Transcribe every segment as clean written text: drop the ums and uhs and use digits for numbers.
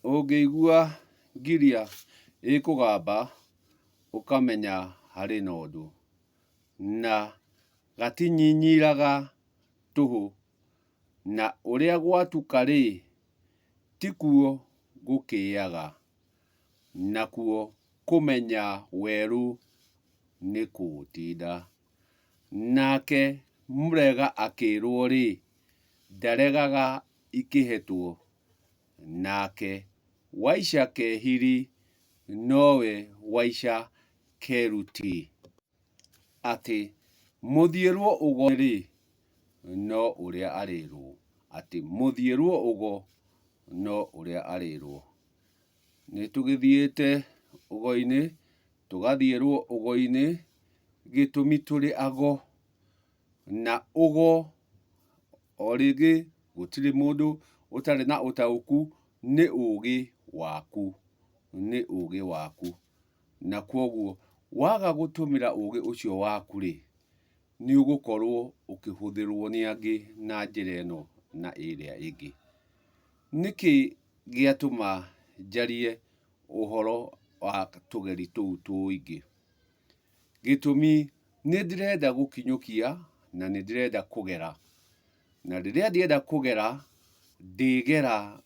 Ũngĩigua ngiria ĩkũgamba ũkamenya harĩ na ũndũ, na gatinyinyiraga tũhũ, na ũrĩa gwatuka-rĩ, tikuo gũkĩaga, nakuo kũmenya werũ nĩ kũũtinda. Nake Mũrega akĩrwo-rĩ, ndaregaga ikĩhetwo. Nake Waica Kehiri nowe Waica Keruti. Atĩ mũthiĩrwo ũgo-rĩ, no ũrĩa arĩrwo. Atĩ mũthiĩrwo ũgo no ũrĩa arĩrwo. Nĩtũgĩthiĩte ũgo-inĩ, tũgathiĩrwo ũgo-inĩ, gĩtũmi tũrĩ ago. Na ũgo o rĩngĩ gũtirĩ mũndũ ũtarĩ na ũtaũku nĩ ũgĩ waku, nĩ ũgĩ waku. Na kwoguo waga gũtũmĩra ũgĩ ũcio waku rĩ, nĩ ũgũkorwo ũkĩhũthĩrwo nĩ angĩ na njĩra ĩno na ĩrĩa ĩngĩ. Nĩkĩ gĩatũma njarie ũhoro wa tũgeri tũu tũingĩ? Gĩtũmi nĩ ndĩrenda gũkinyũkia na nĩ ndĩrenda kũgera. Na rĩrĩa ndĩrenda kũgera, ndĩgera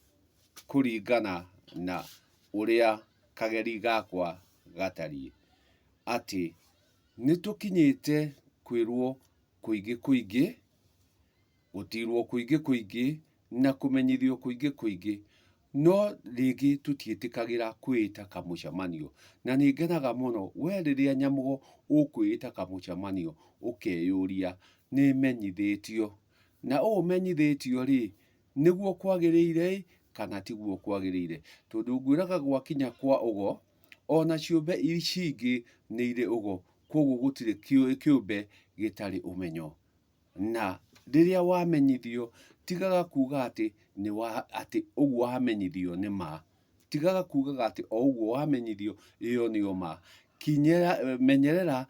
kũringana na ũrĩa kageri gakwa gatariĩ. Atĩ nĩ tũkinyĩte kwĩrwo kũingĩ kũingĩ, gũtirwo kũingĩ kũingĩ na kũmenyithio kũingĩ kũingĩ, no rĩngĩ tũtiĩtĩkagĩra kwĩĩta kamũcemanio. Na nĩ ngenaga mũno we rĩrĩa nyamũgo ũkwĩĩta kamũcemanio ũkeyũria nĩ menyithĩtio, na ũũ menyithĩtio rĩ, nĩguo kwagĩrĩire ĩ kana tiguo kwagĩrĩire. Tondũ ngwĩraga gwakinya kwa ũgo, ona ciũmbe ici ingĩ nĩ irĩ ũgo, kwoguo gũtirĩ kĩũmbe gĩtarĩ ũmenyo. Na rĩrĩa wamenyithio, tigaga kuga atĩ nĩ wa atĩ ũguo wamenyithio nĩ ma. Tigaga kugaga atĩ o ũguo wamenyithio ĩyo nĩyo ma. Kinyĩra, menyerera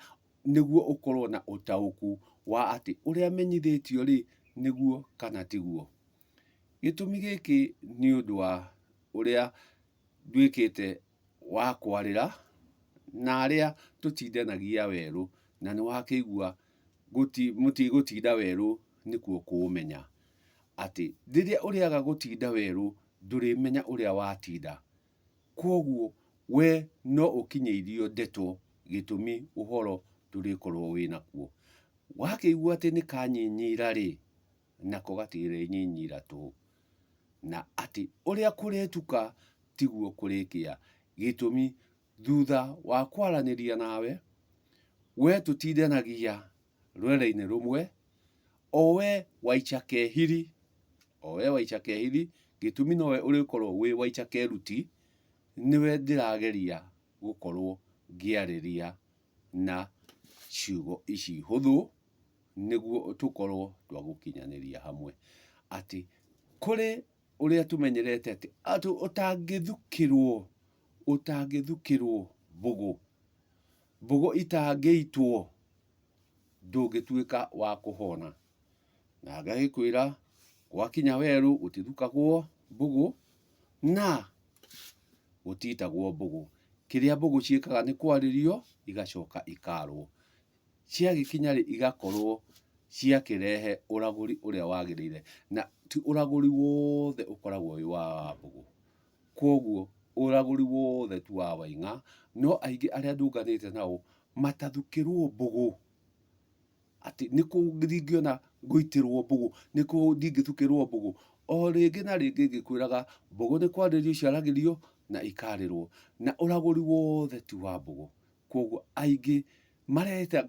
nĩguo ũkorwo na ũtaũku wa atĩ ũrĩa menyithĩtio rĩ, nĩguo kana tiguo. Gĩtũmi gĩkĩ nĩ ũndũ wa ũrĩa nduĩkĩte wa kwarĩra na arĩa tũtindanagia werũ, na nĩ wakĩigua gũtinda werũ nĩkuo kũũmenya. Atĩ rĩrĩa ũrĩaga gũtinda werũ ndũrĩmenya ũrĩa watinda. Kwoguo we no ũkinyĩirio ndeto gĩtũmi ũhoro ndũrĩkorwo wĩnakuo. Wakĩigua atĩ nĩ kanyinyira rĩ, nako gatirĩnyinyira tũhũ. Na atĩ ũrĩa kũrĩtuka tiguo kũrĩkĩa. Gĩtũmi thutha wa kwaranĩria nawe, we tũtindanagia rwere-inĩ rũmwe, o we Waicha Kehiri, o we Waicha Kehiri, gĩtũmi nowe ũrĩkorwo wĩ Waicha Keruti, nĩwe ndĩrageria gũkorwo ngĩarĩria na ciugo ici hũthũ, nĩguo tũkorwo twa gũkinyanĩria hamwe. Atĩ kũrĩ ũrĩa tũmenyerete atĩ atĩ ũtangĩthukĩrwo, ũtangĩthukĩrwo mbũgũ, mbũgũ itangĩitwo, ndũngĩtuĩka wa kũhona. Na ngagĩkwĩra gwakinya werũ gũtithukagwo mbũgũ na gũtitagwo mbũgũ. Kĩrĩa mbũgũ ciĩkaga nĩ kwarĩrio igacoka ikarwo. Ciagĩkinya rĩ, igakorwo ciakĩrehe ũragũri ũrĩa wagĩrĩire. Na ti ũragũri wothe ũkoragwo wĩ wa mbũgũ. Kwoguo ũragũri wothe ti wa Waing'a, no aingĩ arĩa ndũnganĩte nao matathukĩrwo mbũgũ, atĩ nĩ kũ ndingĩona ngũitĩrwo mbũgũ, nĩ kũ ndingĩthukĩrwo mbũgũ. O rĩngĩ na rĩngĩ ngĩkwĩraga mbũgũ nĩ kwarĩrio ciaragĩrio na ikarĩrwo, na ũragũri wothe ti wa mbũgũ. Kwoguo aingĩ mareta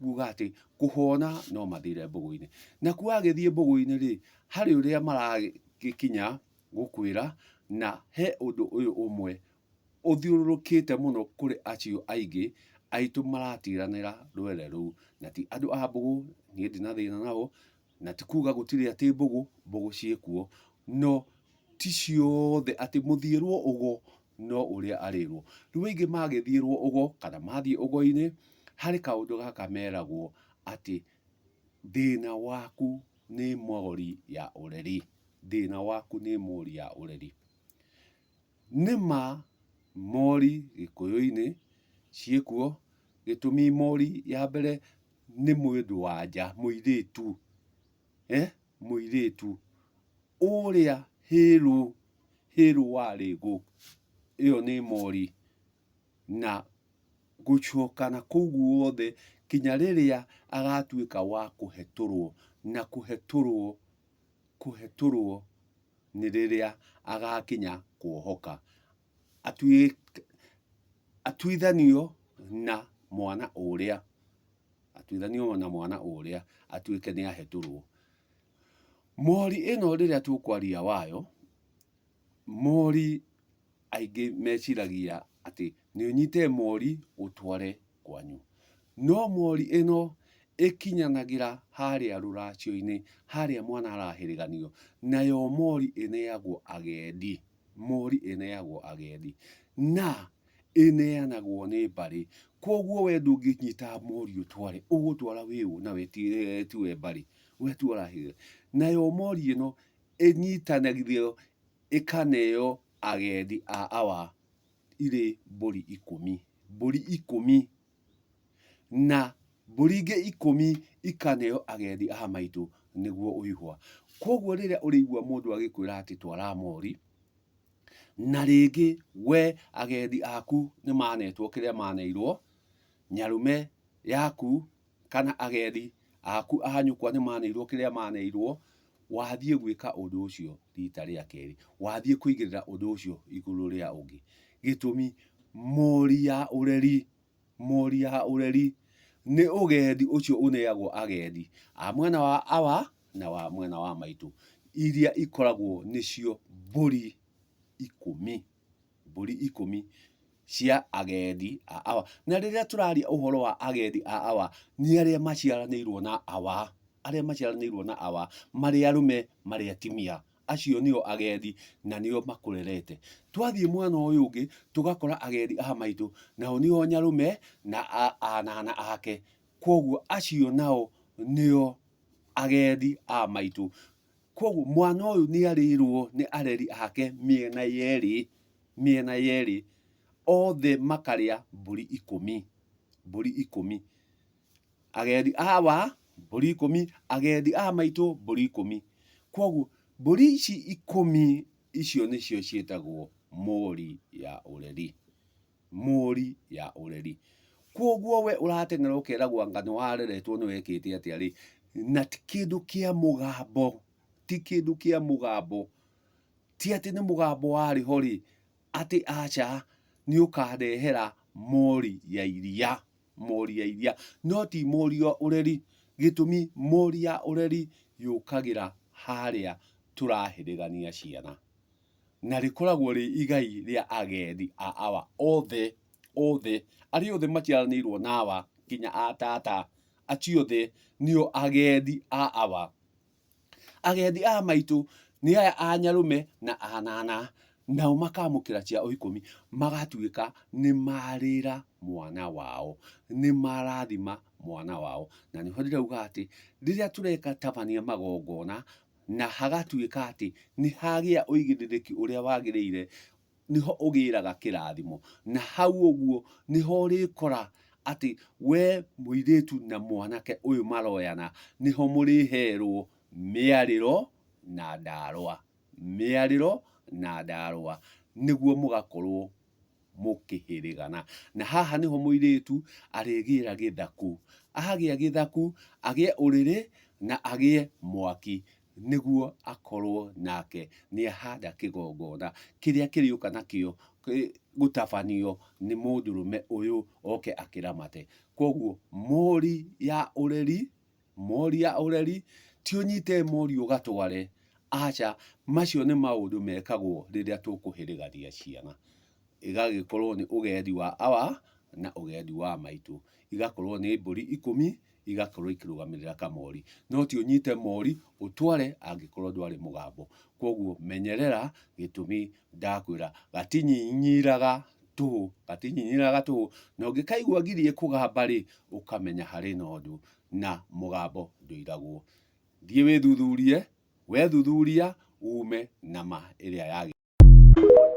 kuga atĩ kũhona no mathire mbũgũ-inĩ. Nakuo wagĩthiĩ mbũgũ-inĩ rĩ, harĩ ũrĩa maragĩkinya gũkwĩra, na he ũndũ ũyũ ũmwe ũthiũrũrũkĩte mũno kũrĩ acio aingĩ aitũ maratiranĩra rwere rũu, na ti andũ a mbũgũ, niĩ ndina thĩna nao, na ti kuga gũtirĩ atĩ mbũgũ, mbũgũ ciĩkuo, no ti ciothe atĩ mũthiĩrwo ũgo no ũrĩa arĩrwo. Rĩu aingĩ magĩthiĩrwo ũgo kana mathiĩ ũgo-inĩ, harĩ kaũndũ gaka meragwo atĩ thĩna waku nĩ mori ya ũreri, thĩna waku nĩ mori ya ũreri. Nĩ ma mori Gĩkũyũ-inĩ ciĩkuo, gĩtũmi mori ya mbere nĩ mũndũ wa nja, mũirĩtu, mũirĩtu ũrĩa hĩrũ, hĩrũ wa rĩgũ, ĩyo nĩ mori. Na gũcoka na kũu guothe kinya rĩrĩa agatuĩka wa kũhetũrwo, na kũhetũrwo, kũhetũrwo nĩ rĩrĩa agakinya kuohoka, atuithanio na mwana ũrĩa, atuithanio na mwana ũrĩa atuĩke nĩ ahetũrwo. Mori ĩno rĩrĩa tũkwaria wayo, mori aingĩ meciragia atĩ nĩ ũnyite mori ũtware kwanyu. No mori ĩno ĩkinyanagĩra harĩa rũracio-inĩ, harĩa mwana arahĩrĩganio, nayo mori ĩneagwo agendi, mori ĩneagwo agendi, na ĩneanagwo nĩ mbarĩ. Kwoguo we ndũngĩnyita mori ũtware, ũgũtwara wĩ ũ na we tiwe mbarĩ, we tiwe ũrahĩrĩga. Nayo mori ĩno ĩnyitanagĩrio ĩkaneo agendi a awa irĩ mbũri ikũmi, mbũri ikũmi, na mbũri ingĩ ikũmi ikaneo agendi a maitũ nĩguo ũihwa. Kwoguo rĩrĩa ũrĩigua mũndũ agĩkwĩra atĩ twara mori, na rĩngĩ we agendi aku nĩ manetwo kĩrĩa maneirwo, nyarũme yaku kana agendi aku a nyũkwa nĩ maneirwo kĩrĩa maneirwo, wathiĩ gwĩka ũndũ ũcio rita rĩa kerĩ, wathiĩ kũigĩrĩra ũndũ ũcio igũrũ rĩa ũngĩ. Gĩtũmi, mori ya ũreri, mori ya ũreri nĩ ũgendi ũcio ũneagwo agendi a mwena wa awa na wa mwena wa maitũ, iria ikoragwo nĩcio mbũri ikũmi, mbũri ikũmi cia agendi a awa. Na rĩrĩa tũraria ũhoro wa agendi a awa, nĩ arĩa maciaranĩirwo na awa, arĩa maciaranĩirwo na awa, marĩ arũme marĩ atumia, acio nĩo agendi na nĩo makũrerete. Twathiĩ mwena ũyũ ũngĩ, tũgakora agendi a maitũ, nao nĩo nyarũme na anana ake, kwoguo acio nao nĩo agendi a maitũ. Kwoguo mwana ũyũ nĩ arĩrwo nĩ areri ake mĩena yerĩ, mĩena yerĩ, othe makarĩa mbũri ikũmi, mbũri ikũmi. Agendi a awa mbũri ikũmi, agendi a maitũ mbũri ikũmi. Kwoguo mbũri ici ikũmi icio nĩcio ciĩtagwo mori ya ũreri, mori ya ũreri. Kwoguo we ũrateng'era ũkeragwo anga nĩ wareretwo nĩ wekĩte atĩa rĩ, na ti kĩndũ kĩa mũgambo, ti kĩndũ kĩa mũgambo, ti atĩ nĩ mũgambo warĩ ho rĩ, atĩ aca nĩ ũkandehera mori ya iria. Mori ya iria, no ti mori ya ũreri. Gĩtũmi mori ya ũreri yũkagĩra harĩa tũrahĩrĩgania ciana. Na rĩkoragwo rĩ igai rĩa agendi a awa othe, othe, arĩa othe maciaranĩirwo na awa nginya a tata, acio othe nĩo agendi a awa. Agendi a maitũ nĩ aya a nyarũme na a nana, nao makamũkĩra cia ikũmi, magatuĩka nĩ marĩra mwana wao, nĩ marathima mwana wao. Na nĩho ndĩrauga atĩ, rĩrĩa tũreka tabania magongona, na hagatuĩka atĩ nĩ hagĩa ũigĩrĩrĩki ũrĩa wagĩrĩire, nĩho ũgĩraga kĩrathimo. Na hau ũguo nĩho ũrĩkora atĩ we mũirĩtu na mwanake ũyũ maroyana, nĩho mũrĩherwo mĩarĩro na ndarwa, mĩarĩro na ndarwa, nĩguo mũgakorwo mũkĩhĩrĩgana. Na haha nĩho mũirĩtu arĩgĩra gĩthaku. Agĩa gĩthaku, agĩe ũrĩrĩ na agĩe mwaki. nĩguo akorwo nake nĩahanda kĩgongona kĩrĩa kĩrĩũka nakĩo gũtabanio nĩ mũndũrũme ũyũ oke akĩramate. Kwoguo mori ya ũreri, mori ya ũreri ti ũnyite mori ũgatware, aca, macio nĩ maũndũ mekagwo rĩrĩa tũkũhĩrĩgania ciana. Ĩgagĩkorwo nĩ ũgendi wa awa na ũgendi wa maitũ. Igakorwo nĩ mbũri ikũmi, igakorwo ikĩrũgamĩrĩra kamori. No ti ũnyite mori ũtware angĩkorwo ndwarĩ mũgambo. Kwoguo menyerera gĩtũmi ndakwĩra gatinyinyiraga tũhũ, gatinyinyiraga tũhũ, na ũngĩkaigua ngiri ĩkũgamba rĩ, ũkamenya harĩ na ũndũ na mũgambo ndũiragwo. Thiĩ wĩthuthurie, wethuthuria ume na ma ĩrĩa yagĩrĩire.